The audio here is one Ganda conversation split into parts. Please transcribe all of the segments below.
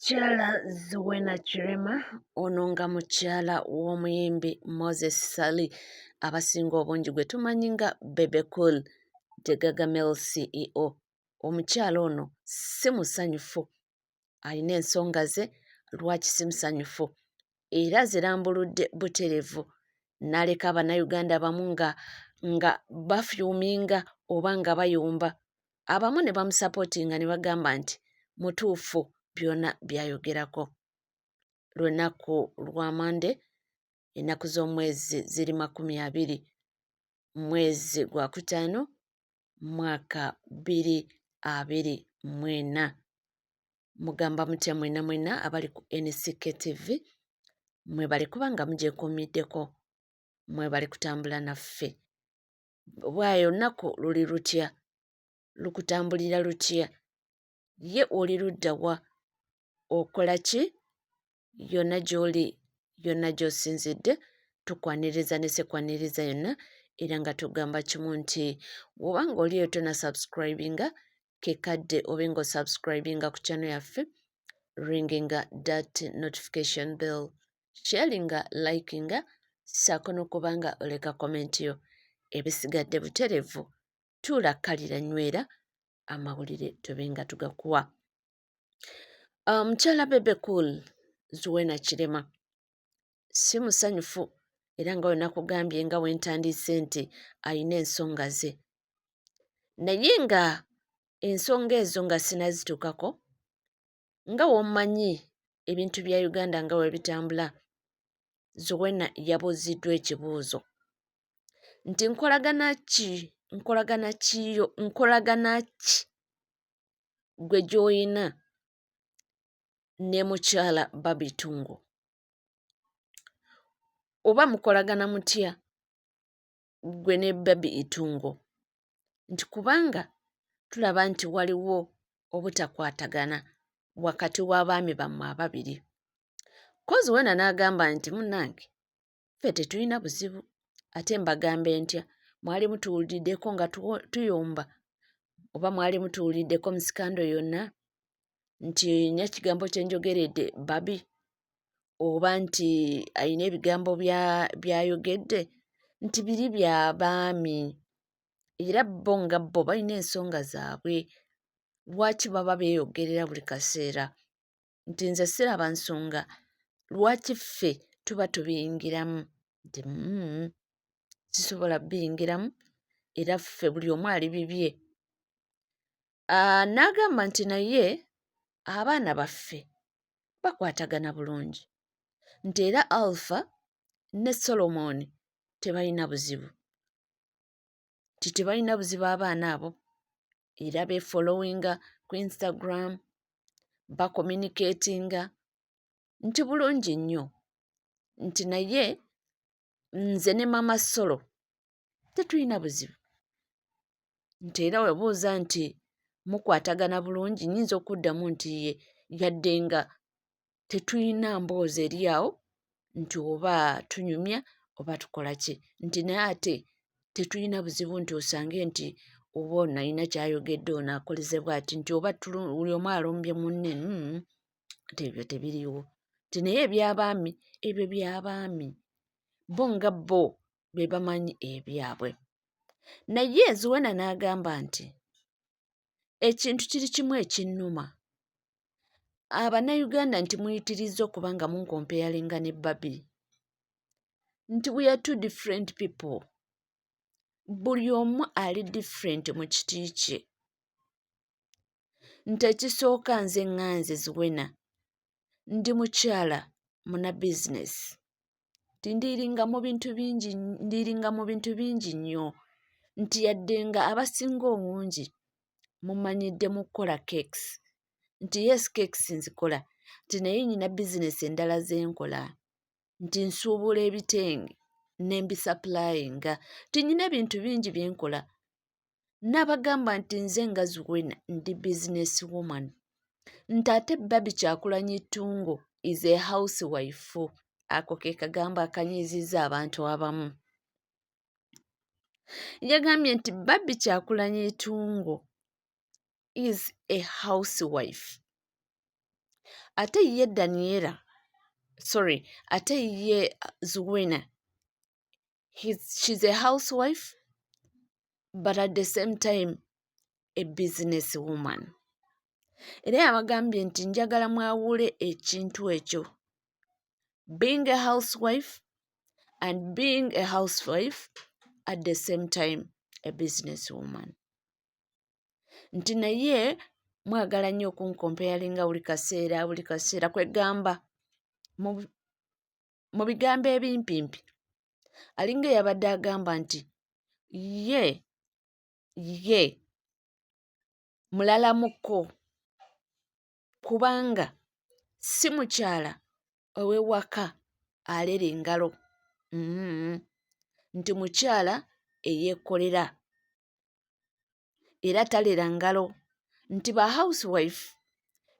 Omukyala Zuena Kirema ono nga mukyala w'omuyimbi Moses Ssali abasinga obungi gwe tumanyi nga Bebe Cool the Gagamel CEO. Omukyala ono si musanyufu, alina ensonga ze lwaki si musanyufu era azirambuludde butereevu n'aleka Bannayuganda abamu nga nga bafyuminga oba nga bayomba abamu ne bamusapootinga ne bagamba nti mutuufu byonna by'ayogerako. Lunaku lwa Mande ennaku z'omwezi ziri 20 mwezi gwakutaano mwaka 2024. Mugamba mutya mwena mwena abali ku NCK TV mwebale kuba nga mugyekuumiddeko mwebale kutambula naffe. Bwayo olunaku luli lutya? Lukutambulira lutya? Ye oli ludda wa? Okola ki? Yonna gy'oli yonna gy'osinzidde tukwaniriza ne sekwaniriza yonna era nga tugamba kimu nti bw'oba ng'oli eyo tona subscribinga ke kadde obe ng'osubscribinga ku channel yaffe ringinga that notification bell sharinga likinga ssaako n'okuba nga oleka comment yo ebisigadde butereevu tuula kkalira nywera amawulire tube nga tugakuwa. Omukyala um, Bebe Cool Zuena Kirema si musanyufu era nga wenakugambye nga wentandiise nti alina ensonga ze naye nga ensonga ezo nga sinazituukako nga womanyi ebintu bya Uganda nga webitambula Zuena yabuuziddwa ekibuuzo nti nkolagana ki nkolagana kiyo nkolagana ki gwe gy'olina ne mukyala Barbie Itungo oba mukolagana mutya gwe ne Barbie Itungo nti kubanga tulaba nti waliwo obutakwatagana wakati w'abaami bammwe ababiri. Ko Zuena n'agamba nti munnange ffe tetulina buzibu ate mbagambe ntya mwali mutuwuliddeko nga tuyomba oba mwali mutuwuliddeko mu sikando yonna nti nya kigambo kye njogeredde babi oba nti alina ebigambo byayogedde nti biri bya baami era bo nga bo balina ensonga zaabwe lwaki baba beeyogerera buli kaseera nti nze siraba nsonga lwaki ffe tuba tubiyingiramu nti mm, sisobola biyingiramu era ffe buli omu ali bibye ah, n'agamba nti naye abaana baffe bakwatagana bulungi nti era Alpha ne Solomon tebalina buzibu nti tebalina buzibu abaana abo era befollowinga ku Instagram bacommunicatinga nti bulungi nnyo nti naye nze ne mama Solo tetulina buzibu nti era webuuza nti mukwatagana bulungi nyinza okuddamu nti ye yadde nga tetulina mboozi eri awo nti oba tunyumya oba tukola ki nti naye ate tetulina buzibu nti osange nti oba ono alina kyayogedde ono akoleze bwati nti oba buli omu alumbye munne hmm, nti ebyo tebiriiwo nti naye ebyabaami ebyo byabaami bo nga bo be bamanyi ebyabwe naye Zuena n'agamba nti ekintu kiri kimu ekinnuma Abannayuganda nti muyitirizza okuba nga munkompeyalinga ne Barbie nti we are two different people buli omu ali different mu kiti kye nti ekisooka nze ŋŋanze Zuena ndi mukyala muna bizinesi nti ndiiringa mu bintu bingi ndiiringa mu bintu bingi nnyo nti yadde nga abasinga obungi mumanyidde mu kukola cakes nti yes cakes nzikola nti naye nyina bizinesi endala ze nkola nti nsuubula ebitenge ne mbisappulayinga nti nyina ebintu bingi bye nkola N'abagamba nti nze nga Zuena ndi business woman nti ate Barbie Kyakulanyi Ttungo is a house wife. Ako ke kagambo akanyiizizza abantu abamu. Yagambye nti Barbie Kyakulanyi Ttungo is a house wife. Ate ye Daniela, sorry, ate ye Zuwena, she's a housewife but at the same time a business woman. Era yabagambye nti njagala mwawule ekintu ekyo, being a housewife and being a housewife at the same time a business woman, nti naye mwagala nnyo okuncomparinga buli kaseera, buli kaseera. Kwegamba mu bigambo ebimpimpi alinga eyabadde agamba nti ye mulalamukko, kubanga si mukyala ow'ewaka alera engalo, nti mukyala eyeekolera era talera ngalo, nti ba housewife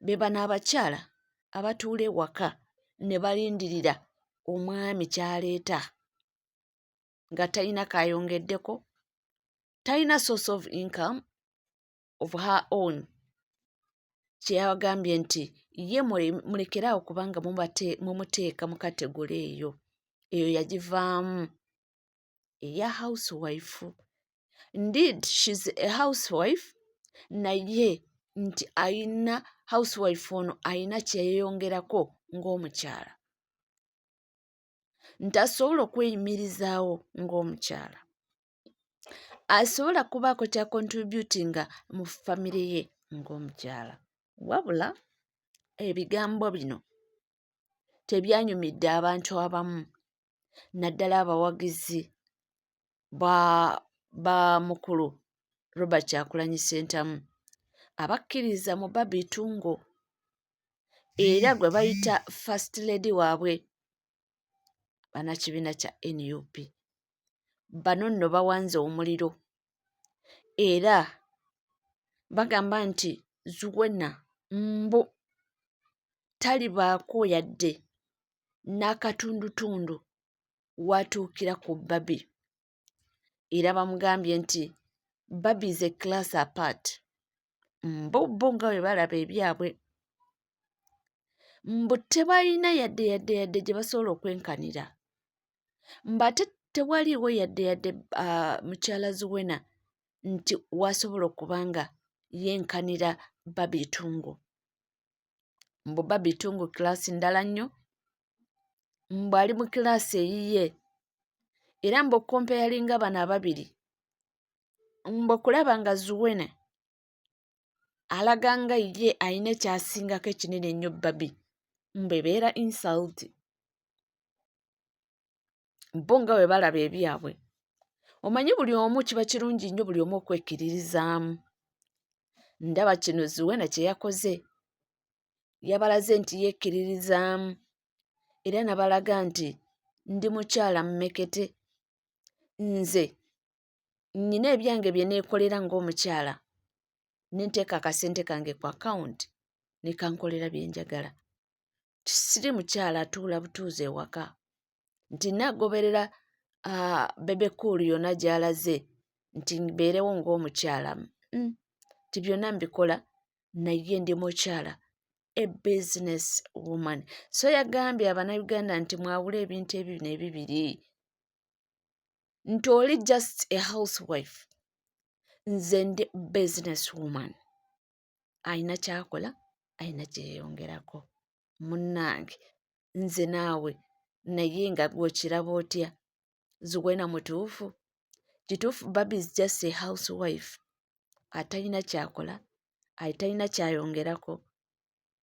be bano abakyala abatuula ewaka ne balindirira omwami ky'aleeta nga talina k'ayongeddeko, talina source of income of her own. Kye yabagambye nti ye mulekere awo kubanga mumuteeka mu category eyo. Eyo yagivaamu eya housewife. Indeed, she's a housewife, naye nti ayina housewife ono ayina kye yeeyongerako ng'omukyala, nti asobola okweyimirizaawo ng'omukyala, asobola kubaako ky'acontributinga mu famire ye ng'omukyala. Wabula ebigambo bino tebyanyumidde abantu abamu, naddala abawagizi ba mukulu Robert Kyagulanyi Ssentamu, abakkiriza mu Barbie Itungo era gwe bayita First Lady waabwe, bannakibiina kya NUP. Bano nno bawanze omuliro era bagamba nti Zuena mbu talibaako yadde n'akatundutundu w'atuukira ku Barbie, era bamugambye nti Barbie is a class apart. Mbu bo nga bwe balaba ebyabwe, mbu tebalina yadde yadde yadde gye basobola okwenkanira, mbu ate tewaliiwo yadde yadde mukyala Zuena nti w'asobola okuba nga yenkanira Barbie Itungo. Mbu Barbie Itungo class ndala nnyo, mbu ali mu class eyiye, era mbu okucomparinga bano ababiri, mbu okulaba nga Zuena alaga nga ye ayina ky'asingako ekinene ennyo Barbie, mbu ebeera insult. Bo nga bwe balaba ebyabwe. Omanyi buli omu kiba kirungi nnyo buli omu okwekkiririzaamu. Ndaba kino Zuena kye yakoze, yabalaze nti yekkiririzaamu era n'abalaga nti ndi mukyala mmekete, nze nnina ebyange bye neekolera ng'omukyala, ne nteeka akasente kange ku akawunti ne kankolera bye njagala. Siri mukyala atuula butuuzi ewaka nti naagoberera Bebe Cool yonna gy'alaze nti mbeerewo ng'omukyala, nti byonna mbikola naye ndi mukyala a business woman. So yagambye Abannayuganda nti mwawule ebintu ebino ebibiri, nti oli just a housewife, nze ndi business woman, ayina ky'akola, ayina kye yeeyongerako. Munnange, nze naawe, naye nga gw'okiraba otya? Zuena mutuufu? Kituufu Barbie is just a housewife atalina ky'akola, atalina ky'ayongerako,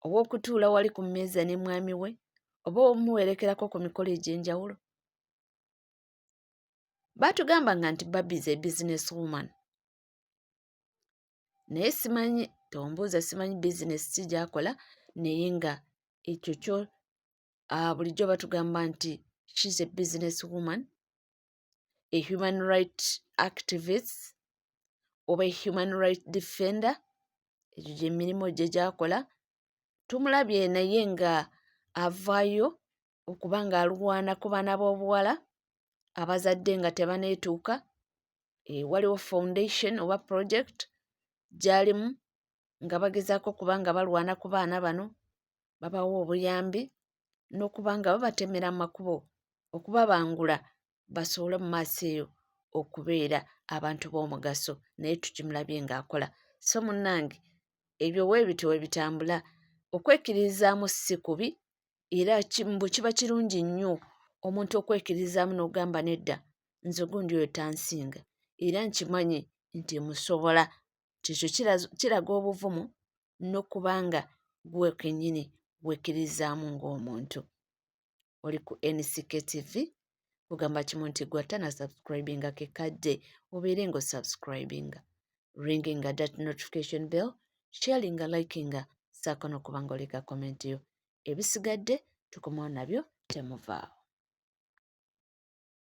oba okutuula wali ku mmeeza ne mwami we oba omuwerekerako ku mikolo egy'enjawulo? Baatugambanga nti Barbie is a business woman, naye simanyi, tombuuza, simanyi bizinesi ki gy'akola, naye nga ekyo kyo bulijjo batugamba nti she's a business woman, a human right activist oba a human right defender. Egyo gy'emirimu gye gy'akola. Tumulabye naye nga avaayo okuba ng'alwana ku baana b'obuwala abazadde nga tebaneetuuka. Waliwo foundation oba project gy'alimu nga bagezaako okuba nga balwana ku baana bano. Babawa obuyambi n'okuba nga babatemera amakubo okubabangula basobole mu maaso eyo okubeera abantu b'omugaso, naye tukimulabye ng'akola. So munnange ebyo weebityo we bitambula. Okwekkiririzaamu si kubi era mbu kiba kirungi nnyo omuntu okwekkiririzaamu n'ogamba nedda nze gundi oyo tansinga era nkimanyi nti musobola. Ekyo kiraga obuvumu n'okuba nga ggwe kennyini wekkiririzaamu ng'omuntu. Oli ku NCK TV, kugamba kimu nti gwe atana subscribinga ke kadde obeere nga osubscribinga, ringinga that notification bell, sharinga, likinga, ssaako n'okuba nga oleka comment yo. Ebisigadde tukomawo nabyo, temuvaawo.